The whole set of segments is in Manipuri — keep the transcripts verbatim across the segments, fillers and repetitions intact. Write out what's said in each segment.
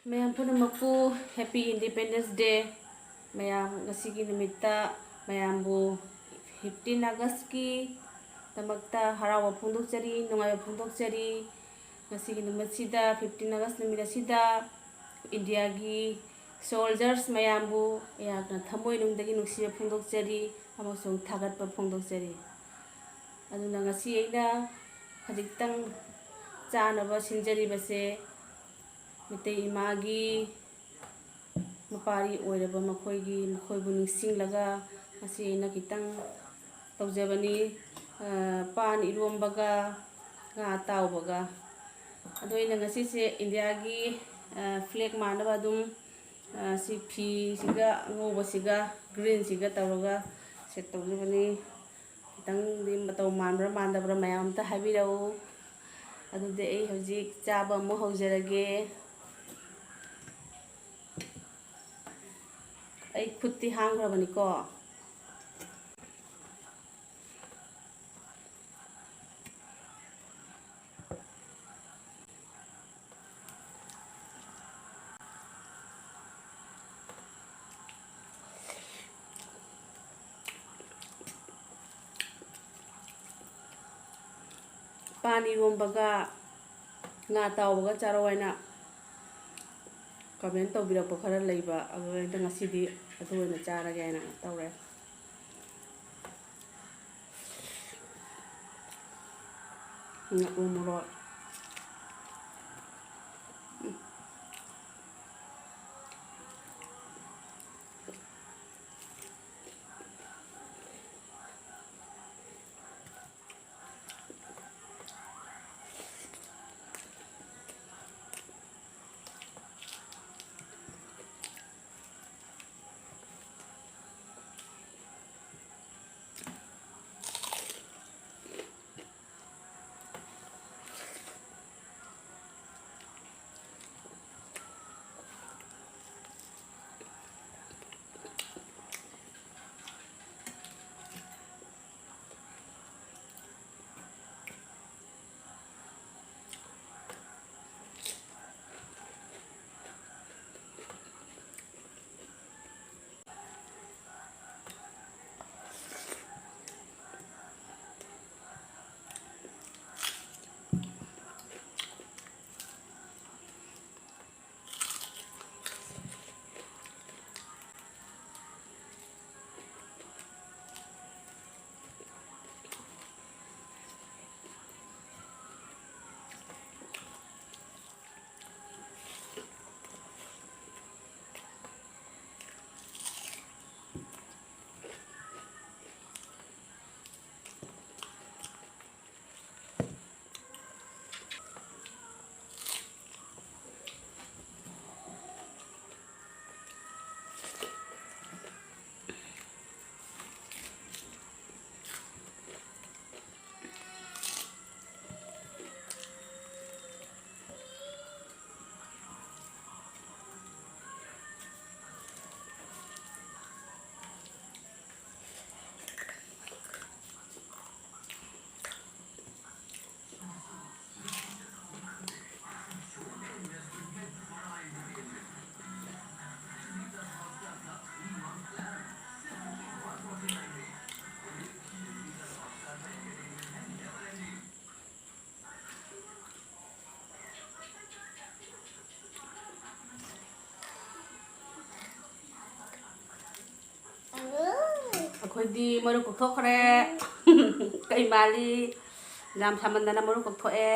ꯃꯌꯥꯝ ꯄꯨꯝꯅꯃꯛꯄꯨ Happy Independence Day꯫ ꯃꯌꯥꯝ ꯉꯁꯤꯒꯤ ꯅꯨꯃꯤꯠꯇ ꯃꯌꯥꯝꯕꯨ fifteen Augustꯀꯤ ꯗꯃꯛꯇ ꯍꯔꯥꯎꯕ ꯐꯣꯡꯗꯣꯛꯆꯔꯤ, ꯅꯨꯡꯉꯥꯏꯕ ꯐꯣꯡꯗꯣꯛꯆꯔꯤ꯫ ꯉꯁꯤꯒꯤ ꯅꯨꯃꯤꯠꯁꯤꯗ, fifteen August ꯅꯨꯃꯤꯠ ꯑꯁꯤꯗ, ꯏꯟꯗꯤꯌꯥꯒꯤ soldiers ꯃꯌꯥꯝꯕꯨ ꯑꯩꯍꯥꯛꯅ ꯊꯃꯣꯏꯅꯨꯡꯗꯒꯤ ꯅꯨꯡꯁꯤꯕ ꯐꯣꯡꯗꯣꯛꯆꯔꯤ ꯑꯃꯁꯨꯡ ꯊꯥꯒꯠꯄ ꯐꯣꯡꯗꯣꯛꯆꯔꯤ꯫ ꯑꯗꯨꯅ ꯉꯁꯤ ꯑꯩꯅ ꯈꯖꯤꯛꯇꯪ ꯆꯥꯅꯕ ꯁꯤꯟꯖꯔꯤꯕꯁꯦ, ꯃꯩꯇꯩ ꯏꯃꯥꯒꯤ ꯃꯄꯥꯔꯤ ꯑꯣꯏꯔꯕ ꯃꯈꯣꯏꯒꯤ, ꯃꯈꯣꯏꯕꯨ ꯅꯤꯡꯁꯤꯡꯂꯒ ꯉꯁꯤ ꯑꯩꯅ ꯈꯤꯇꯪ ꯇꯧꯖꯕꯅꯤ꯫ ꯑ, ꯄꯥꯟ ꯏꯔꯣꯝꯕꯒ ꯉꯥ ꯑꯇꯥꯎꯕꯒ꯫ ꯑꯗꯣ ꯑꯩꯅ ꯉꯁꯤꯁꯦ ꯏꯟꯗꯤꯌꯥꯒꯤ, ꯑ, flag ꯃꯥꯟꯅꯕ ꯑꯗꯨꯝ, ꯑ, ꯁꯤ ꯐꯤꯁꯤꯒ ꯑꯉꯧꯕꯁꯤꯒ greenꯁꯤꯒ ꯇꯧꯔꯒ set ꯇꯧꯖꯕꯅꯤ꯫ ꯈꯤꯇꯪꯗꯤ ꯃꯇꯧ ꯃꯥꯟꯕ꯭ꯔꯥ ꯃꯥꯟꯗꯕ꯭ꯔꯥ ꯃꯌꯥꯝ ꯑꯝꯇ ꯍꯥꯏꯕꯤꯔꯛꯎ꯫ ꯑꯗꯨꯗꯤ ꯑꯩ ꯍꯧꯖꯤꯛ ꯆꯥꯕ ꯑꯃꯨꯛ ꯍꯧꯖꯔꯒꯦ꯫ ꯑꯩ ꯈꯨꯠꯇꯤ ꯍꯥꯝꯈ꯭ꯔꯕꯅꯤꯀꯣ꯫ ꯄꯥꯟ ꯏꯔꯣꯝꯕꯒ ꯉꯥ ꯑꯇꯥꯎꯕꯒ ꯆꯥꯔꯧ ꯍꯥꯏꯅ comment ꯇꯧꯕꯤꯔꯛꯄ ꯈꯔ ꯂꯩꯕ, ꯑꯗꯨꯗ ꯉꯁꯤꯗꯤ ꯑꯗꯨ ꯑꯣꯏꯅ ꯆꯥꯔꯒꯦ ꯍꯥꯏꯅ ꯇꯧꯔꯦ꯫ ꯎ ꯃꯣꯔꯣꯛ꯫ ꯑꯗꯨꯗꯤ ꯃꯔꯨ ꯀꯣꯛꯊꯣꯛꯈ꯭ꯔꯦ꯫ ꯀꯩ ꯃꯥꯜꯂꯤ? ꯌꯥꯝ ꯁꯥꯃꯟꯗꯅ ꯃꯔꯨ ꯀꯣꯛꯊꯣꯛꯑꯦ꯫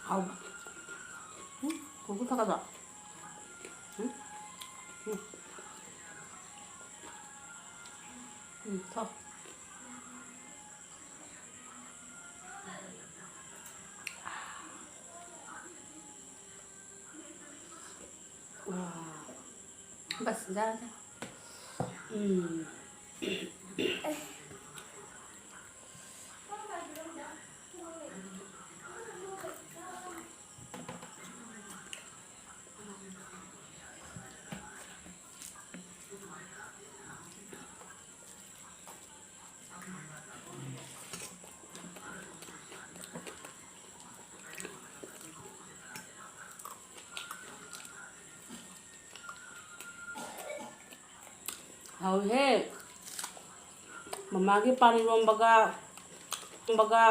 ꯍꯥꯎꯕ꯫ ꯎꯝ, ꯀꯣꯀꯣ ꯊꯛꯀꯗ꯭ꯔꯣ? ꯎꯝ? ꯎꯝ꯫ ꯎꯝ, ꯊꯛꯑꯣ꯫ ꯋꯥ꯫ ꯕꯁ, ꯌꯥꯔꯦ, ꯌꯥꯔꯦ꯫ ꯎꯝ꯫ ꯍꯥꯎꯋꯤꯍꯦ꯫ ꯃꯃꯥꯒꯤ ꯄꯥꯟ ꯏꯔꯣꯝꯕꯒ, ꯏꯔꯣꯝꯕꯒ,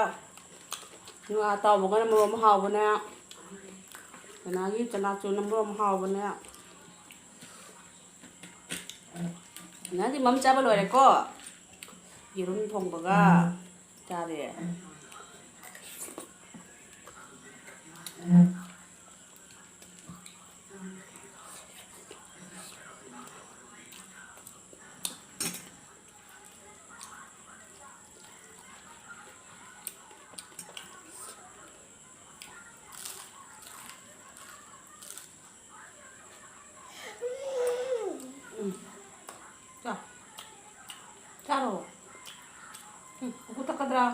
ꯉꯥ ꯑꯇꯥꯎꯕꯒꯅ ꯃꯔꯣꯝ ꯍꯥꯎꯕꯅꯦ꯫ ꯀꯅꯥꯒꯤ ꯆꯅꯥꯆꯨꯔꯅ ꯃꯔꯣꯝ ꯍꯥꯎꯕꯅꯦ꯫ ꯅꯪꯗꯤ ꯃꯝ ꯆꯥꯕ ꯂꯣꯏꯔꯦꯀꯣ? ꯌꯦꯔꯨꯝ ꯊꯣꯡꯕꯒ ꯆꯥꯔꯦ꯫ ꯎꯝ꯫ ꯆꯥ꯫ ꯆꯥꯔꯣ꯫ ꯎꯝ, ꯎꯀꯨ ꯇꯛꯀꯗ꯭ꯔꯥ?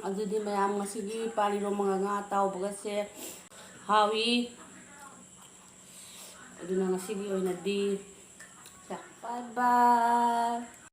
ꯑꯗꯨꯗꯤ ꯃꯌꯥꯝ, ꯉꯁꯤꯒꯤ ꯄꯥꯟ ꯏꯔꯣꯝꯕꯒ ꯉꯥ ꯑꯇꯥꯎꯕꯒꯁꯦ ꯍꯥꯎꯏ꯫ ꯑꯗꯨꯅ ꯉꯁꯤꯒꯤ ꯑꯣꯏꯅꯗꯤ ꯆꯥ-, bye bye꯫